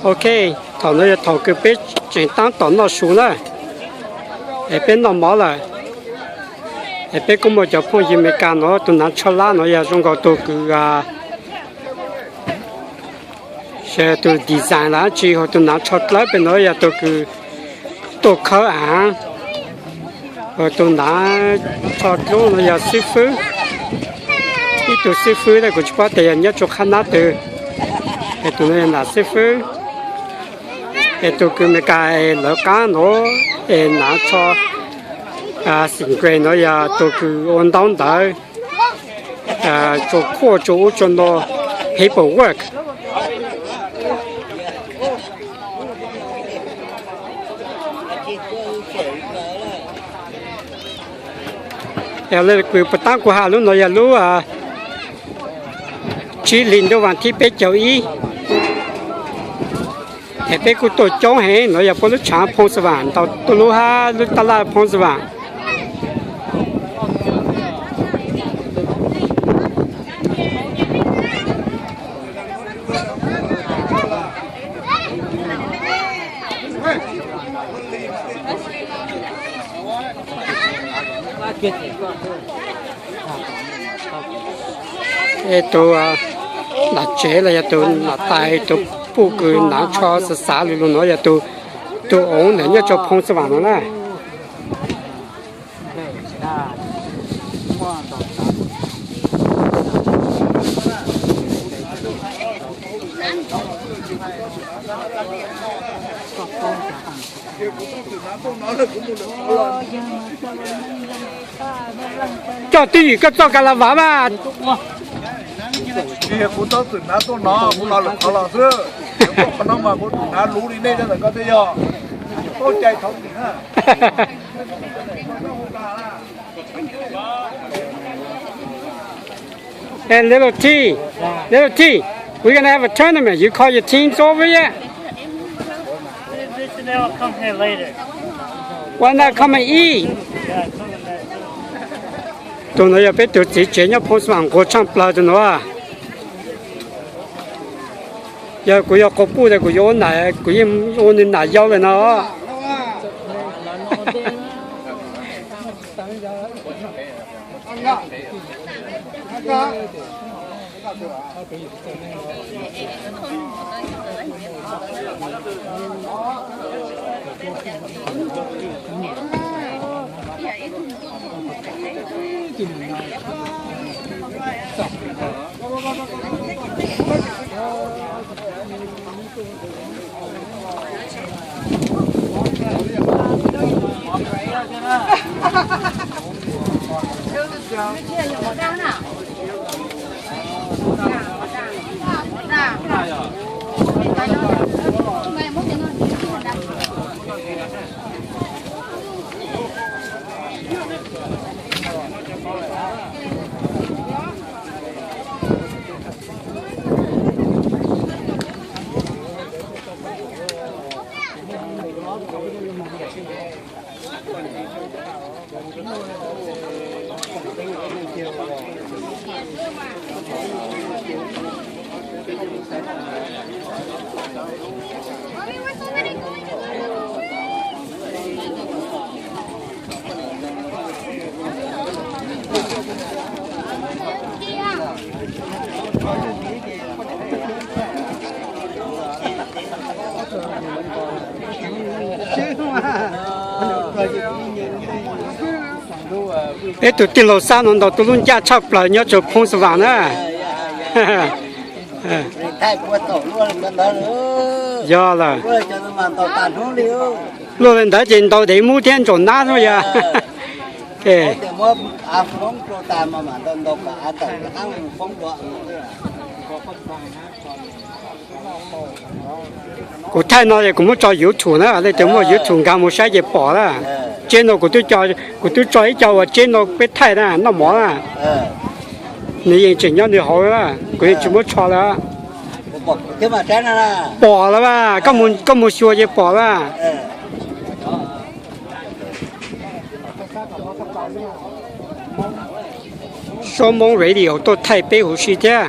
Ok, thaum no yog thaum kws peb tseem taab tom noj su na, es peb noj mov lawm, es peb kuj muaj cov phooj ywg Amelikas no tus nav tsho lab no yog zoo nkaus tus kws, tus design los tsi, tus nav tsho dlawb pem no yog tus kws tuaj khawb av. Tus nav tsho dlub no yog xib fwb, ib tug xib fwb tab kuv tsis paub tias yog nyob rua qhab nab twg. Es tus no yog nam xib fwb, es tus kws Amelikas es lawv qaab no, es nav tsho xim nqes no yog tus kws ua ntaub ntawv, tsuas khuaj tsuas ub tsuas no, paperwork. Puas taab kuv has lub no yog lub tsib hlis ntuj vas thib peb caug ib. Es peb kuj tuaj coob heev no yog puab lub tshaav Phoo Xa Vam ntaus tuaj lub hab lub taj laj Phoo Xa Vam. Es tus nam tsev los yog tus nam tais tus puj kws nav tsho xav xav lug lug no yog tus, tus oov ntawm nyob rua Phoo Xa Vam no na. Coj twj ywm koj txoj ka la vas mas. Tsis yog kuv txhob txwm hnav tuaj no, kuv los lwm qhov los xwb. Qhov no mas kuv txwm hnav luv li nej cov ntawm ko thiaj yog. Paub cai thov txim na. Hey, little T, little T, we're gonna have a tournament. You call your teams over yet? Why not come and eat? Tus no yog peb tus txiv tsev nyob Phoo Xa Vam nquag tshaaj plawg tus no. Yog kuv yog quas puj tas kuv yuav ua nam, kuv yeej ua nws nam yau lawm no. Peb tug tij laug Xab no ntaus tuj lub ncaj tshaj plaws nyob rau Phoo Xa Vam na. Yog lawm. Luaj li ntawd ces ntaus dev mub thiab ntsaum nab xwb yog. Kuv thaij no es kuv muab tso YouTube na, leej twg muaj YouTube nkag mus saib ces pom na. Tseb no kuv twb tso ib co uas tseb no peb thaij na, noj mov na. Nws yeej tseem nyob nws hauv na, kuv yeej tsis muab tso lawm. Pom lawm mas, koj mus xyuas ces pom lawm. Sob Moob Radio tuaj thaij peb huv si thiab.